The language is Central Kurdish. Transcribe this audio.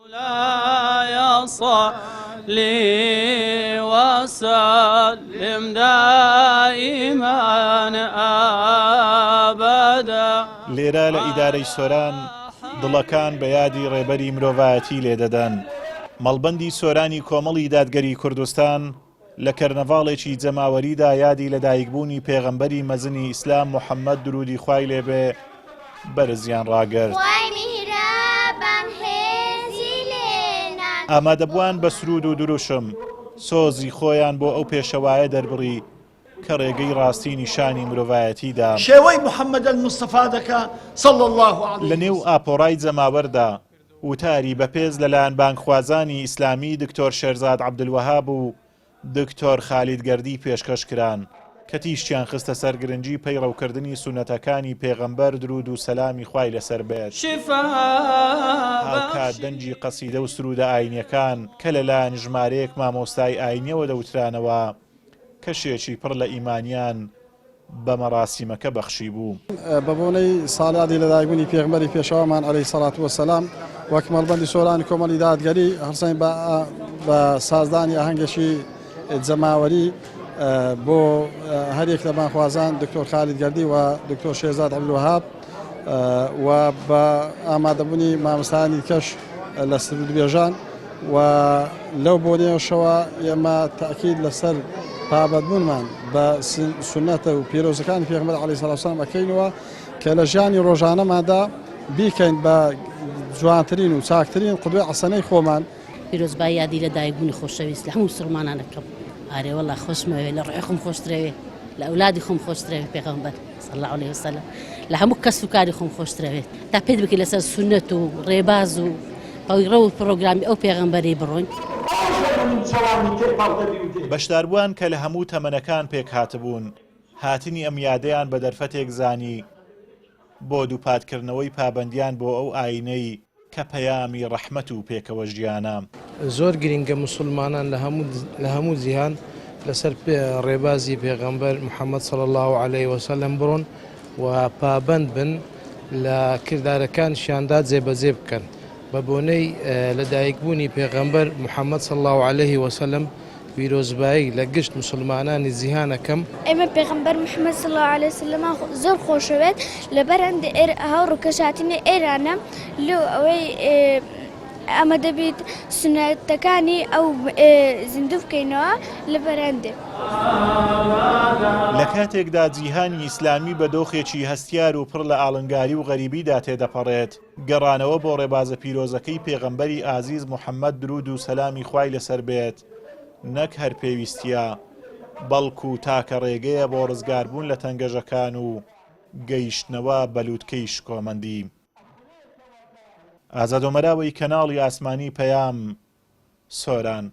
مولاي صل وسلم دائما أبدا. لێرە لە ئیدارەی سۆران دڵەکان بە یادی ڕێبەری مرۆڤایەتی لێدەدەن. مەڵبەندی سۆرانی کۆمەڵی دادگەری کوردستان لە کەرنەڤاڵێکی جەماوەریدا یادی لەدایکبوونی پێغەمبەری مەزنی ئیسلام محەممەد دروودی خوای لێ بێ بەرزیان ڕاگرت. ئامادەبووان بە سروود و دروشم سۆزی خۆیان بۆ ئەو پێشەوایە دەربڕی کە ڕێگەی ڕاستی نیشانی مرۆڤایەتی دا. شێوەی محمد المصطفی دەکا صلی اللە علیه لە نێو وسلم. ئاپۆرای جەماوەردا وتاری بەپێز لەلایەن بانگخوازانی ئیسلامی دکتۆر شێرزاد عەبدولوەهاب و دکتۆر خالید گەردی پێشکەش کران کە تیشکیان خستە سەر گرنگی پەیڕەوکردنی سوننەتەکانی پێغەمبەر دروود و سەلامی خوای لەسەر بێت. هاوکات دەنگی قەسیدە و سروودە ئاینیەکان کە لەلایەن ژمارەیەک مامۆستای ئاینیەوە دەوترانەوە کەشێکی پڕ لە ئیمانیان بە مەراسیمەکە بەخشیبوو. بە بۆنەی ساڵیادی لەدایکبوونی پێغەمبەری پێشەوامان علیە سەڵات وسلام وەک مەڵبەندی سۆرانی کۆمەڵی دادگەری هەڵسەین بە سازدانی ئاهەنگێکی جەماوەری بۆ هەریەک لە بانخوازان دکتۆر خالید گەردی و دکتۆر شێرزاد عەبدولوەهاب و بە ئامادەبوونی مامۆستایانی کەش لە سرودبێژان و لەو بۆنەیەشەوە ئێمە تەئکید لەسەر پابەندبوونمان بە سوننەتە و پیرۆزەکانی پێغەمبەر عەلەیهی سەڵات وسەلام ئەکەینەوە کە لە ژیانی ڕۆژانەماندا بیکەین بە جوانترین و چاکترین قدوەی حەسەنەی خۆمان. پیرۆزبایی یادی لە دایک بوونی خۆشەویست لە هەموو مسوڵمانان ئەکەم ئارێ وەڵا خۆشمەوێ لە ڕۆحی خۆم خۆشترەوێ لە ئەولادی خۆم خۆشترەوێ پێغەمبەر صلی اللە علیه وسلم لە هەموو کەس و کاری خۆم خۆشترەوێت تا پێت بکەی لەسەر سوننەت و ڕێباز و پەیڕەو و پڕۆگرامی ئەو پێغەمبەرەی بڕۆین. بەشداربووان کە لە هەموو تەمەنەکان پێکهاتبوون، هاتنی ئەم یادەیان بە دەرفەتێک زانی بۆ دووپاتکردنەوەی پابەندیان بۆ ئەو ئایینەی کە پەیامی ڕەحمەت و پێکەوەژیانە. زۆر گرینگە موسوڵمانان لە هەموو جیهان لەسەر ڕێبازی پێغەمبەر محمد صلی اللە علیە وسلم بڕۆن و پابەند بن لە کردارەکانشیاندا جێبەجێ بکەن بە بۆنەی لەدایکبوونی پێغەمبەر محمد صلی اللە علیه وسلم پیرۆزبایی لە گشت موسڵمانانی جیهان ئەکەم. ئێمە پێغەمبەر محمد صلی اللە علیە وسلم زۆر خۆشەوێت لەبەر هەندێ هاوڕوکەش هاتینە ئێرانە لۆ ئەوەی ئەمە دەبیت سونەتەکانی ئەو زیندوو بکەینەوە لەبەر هەندێ. لە کاتێکدا جیهانی ئیسلامی بە دۆخێکی هەستیار و پڕ لە ئاڵنگاری و غەریبیدا تێدەپەڕێت، گەڕانەوە بۆ ڕێبازە پیرۆزەکەی پێغەمبەری ئازیز محەممەد دروود و سەلامی خوای لەسەر بێت نەک هەر پێویستییە، بەڵکو تاکە ڕێگەیە بۆ ڕزگاربوون لە تەنگەژەکان و گەیشتنەوە بە لوتکەی شکۆمەندی. ئازاد ئۆمەراوەی کەناڵی ئاسمانی پەیام، سۆران.